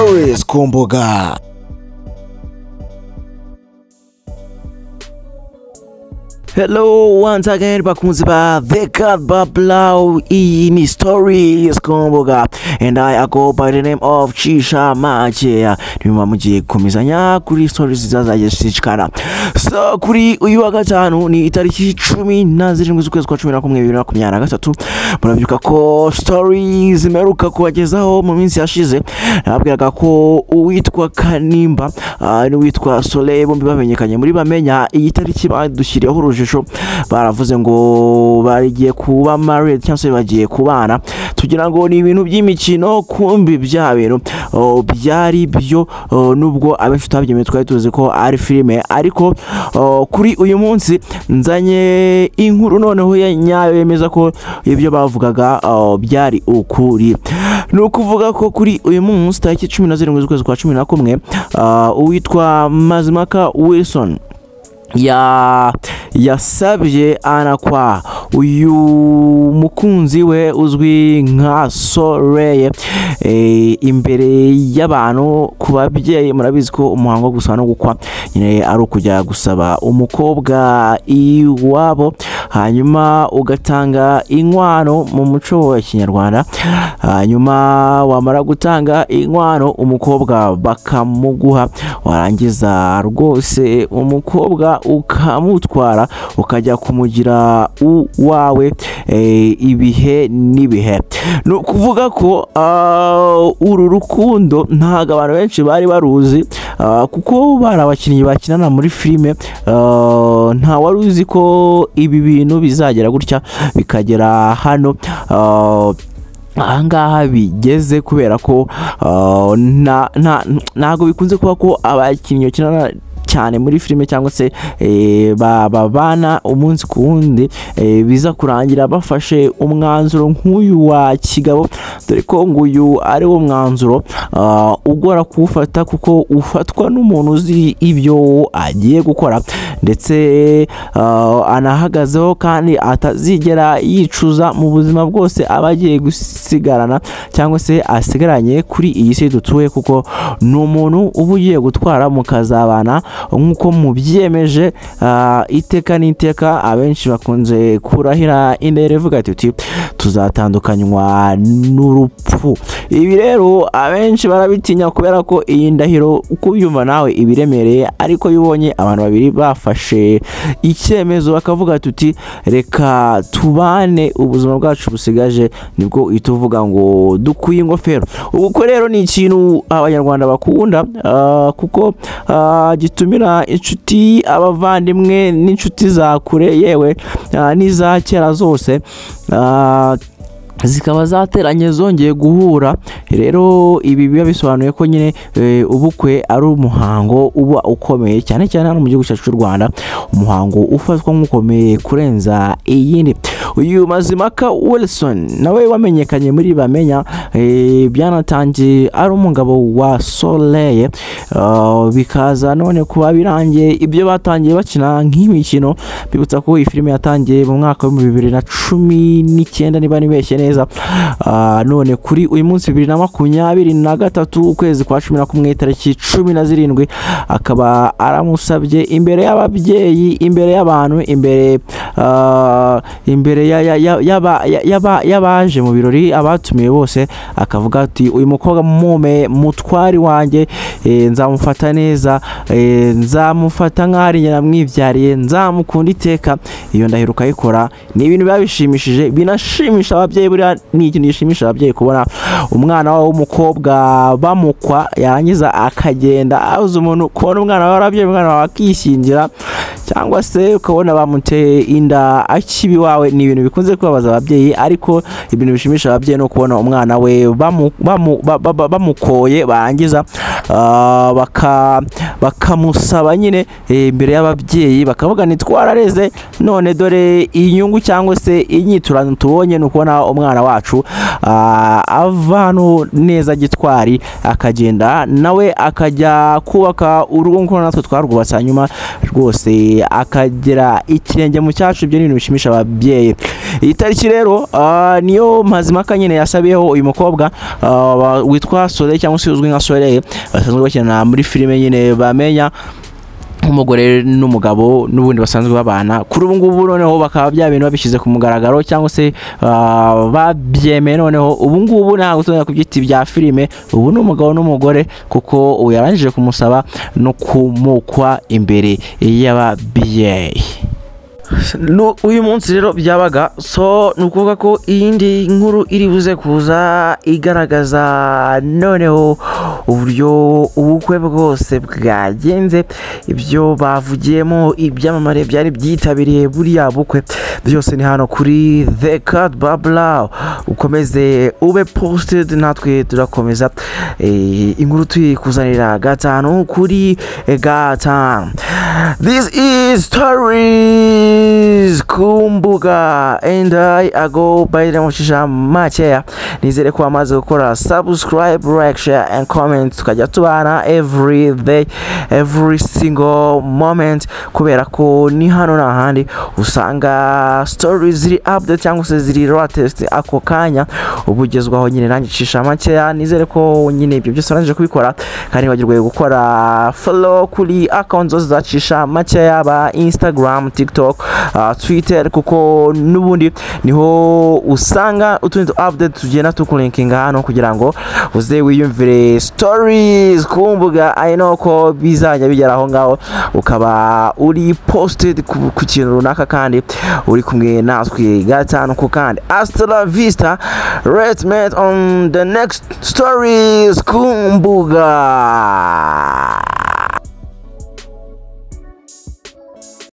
Stories ku mbuga. Hello once again bakunzi ba The God Bablau, iyi ni Stories ku mbuga and I go by the name of Chisha Macheya. Nyuma mugiye gukomezanya kuri stories zazajya zishikana. So kuri uyu wa gatanu ni itariki 17 z'ukwezi kwa 11 2023, murabyuka ko stories zimeruka kubagezaho mu minsi yashize. Nababwiraga ko uwitwa Kanimba n'uwitwa Soleil bombi bamenyekanye muri Bamenya. Iyi tariki badushyiriyeho urujijo, baravuze ngo bagiye kuba married cyangwa se bagiye kubana, tugira ngo ni ibintu by'imikino, kumbi bya bintu byari byo, nubwo abenshi tutabyemeye twari tuzi ko ari filime. Ariko kuri uyu munsi nzanye inkuru noneho ya nyayo yemeza ko ibyo bavugaga byari ukuri. Ni ukuvuga ko kuri uyu munsi tariki 17 z'ukwezi kwa 11, uwitwa Mazimaka Wilson yasabye anakwa uyu mukunzi we uzwi nka Soleil imbere y'abantu ku babyeyi. Murabizi ko umuhango wo gusaba no gukwa nyine ari ukujya gusaba umukobwa iwabo, hanyuma ugatanga inkwano mu muco wa Kinyarwanda, hanyuma wamara gutanga inkwano umukobwa bakamuguha, warangiza rwose umukobwa ukamutwara ukajya kumugira uwawe ibihe n'ibihe. Ni ukuvuga ko uru rukundo ntabwo abantu benshi bari baruzi, kuko bari abakinnyi bakinana muri filime, nta wari uzi ko ibi bintu bizagera gutya bikagera hano ahangaha bigeze, kubera ko ntabwo bikunze kuba ko abakinnyi bakinana cyane muri filime cyangwa se babana umunsi ku wundi, biza kurangira bafashe umwanzuro nk'uyu wa kigabo, dore ko nguyu ari wo mwanzuro ugora kuwufata, kuko ufatwa n'umuntu uzi ibyo agiye gukora ndetse anahagazeho, kandi atazigera yicuza mu buzima bwose aba agiye gusigarana cyangwa se asigaranye kuri iyi si dutuye, kuko ni umuntu uba ugiye gutwara mukazabana nk'uko mubyemeje iteka n'iteka. Abenshi bakunze kurahira indere ivuga ati tuzatandukanywa n'urupfu. Ibi rero abenshi barabitinya kubera ko iyi ndahiro uko ubyumva nawe ibiremereye, ariko iyo ubonye abantu babiri bafashe icyemezo bakavuga tuti reka tubane ubuzima bwacu busigaje, nibwo uhita uvuga ngo dukuye ingofero. Ubukwe rero ni ikintu Abanyarwanda bakunda, kuko gitumira inshuti, abavandimwe n'inshuti za kure, yewe n'iza kera zose, zikaba zateranye zongeye guhura. Rero ibi biba bisobanuye ko nyine ubukwe ari umuhango uba ukomeye cyane cyane hano mu gihugu cyacu cy'u Rwanda, umuhango ufatwa nk'ukomeye kurenza iyindi. Uyu Mazimaka Wilson nawe wamenyekanye muri Bamenya, byanatangiye ari umugabo wa Soleil, bikaza none kuba birangiye ibyo batangiye bakina nk'imikino. Bibutsa ko iyi filime yatangiye mu mwaka wa 2019 niba nibeshye neza. None kuri uyu munsi 2023 ukwezi kwa 11 tariki 17, akaba aramusabye imbere y'ababyeyi, imbere y'abantu, imbere y'abaje mu birori, abatumiwe bose, akavuga ati uyu mukobwa mume mutwari wanjye, nzamufata neza, nzamufata nk'aho ari nyina namwibyariye, nzamukunda iteka. Iyo ndahiro ukayikora, ni ibintu biba bishimishije, binashimisha ababyeyi. Buriya ni ikintu gishimisha ababyeyi kubona umwana wabo w'umukobwa bamukwa, yarangiza akagenda abuze umuntu kubona umwana wawe warabyaye umwana wawe akishyingira, cyangwa se ukabona bamuteye inda akiba iwawe. Ni ibintu bikunze kubabaza ababyeyi, ariko ibintu bishimisha ababyeyi no kubona umwana we bamukoye, barangiza bakamusaba nyine imbere y'ababyeyi, bakavuga ni twarareze none dore inyungu cyangwa se inyiturano tubonye ni ukubona umwana wacu ava hano neza gitwari, akagenda nawe akajya kubaka urugo nk'uko natwe twarwubatse, hanyuma rwose akagera ikirenge mu cyacu. Ibyo ni ibintu bishimisha ababyeyi. Iyi tariki rero niyo Mazimpaka nyine yasabiyeho uyu mukobwa witwa Soleil, cyangwa se uzwi nka Soleil, basanzwe bakina muri filime nyine, bamenya nk'umugore n'umugabo n'ubundi basanzwe babana. Kuri ubu ngubu noneho bakaba bya bintu babishyize ku mugaragaro, cyangwa se babyemeye. Noneho ubu ngubu ntabwo tuzongera kubyita ibya filime, ubu ni umugabo n'umugore, kuko ubu yarangije kumusaba no kumukwa imbere y'ababyeyi. No, uyu munsi rero byabaga. So ni ukuvuga ko iyindi nkuru iri buze kuza igaragaza noneho uburyo ubukwe bwose bwagenze, ibyo bavugiyemo, ibyamamare byari byitabiriye buriya bukwe, byose ni hano kuri The Cat Babla. Ukomeze ube posted, natwe turakomeza inkuru tuyikuzanira gatanu kuri gatanu. This is Stories Kumbuga and I go by the name makeya. Nizere ko wamaze gukora subscribe, like, share and comment, tukajya tubana every day, every single moment, kubera ko ni hano n'ahandi usanga stories ziri update cyangwa se ziri latest ako kanya ubugezwaho nyine. Nanjye cisha makeya, nizere ko nyine ibyo byose warangije kubikora, kandi wagirwe gukora follow kuri account zose zacisha makeya, yaba Instagram, TikTok, Twitter, kuko n'ubundi niho usanga utundi tu update tugenda tukulinkinga hano kugira ngo uze wiyumvire Stories ku mbuga. I know ko bizajya bigera aho ngaho ukaba uri posted ku kintu runaka kandi uri kumwe natwe gatanu ku kandi. Hasta la vista, let's meet on the next Stories ku mbuga.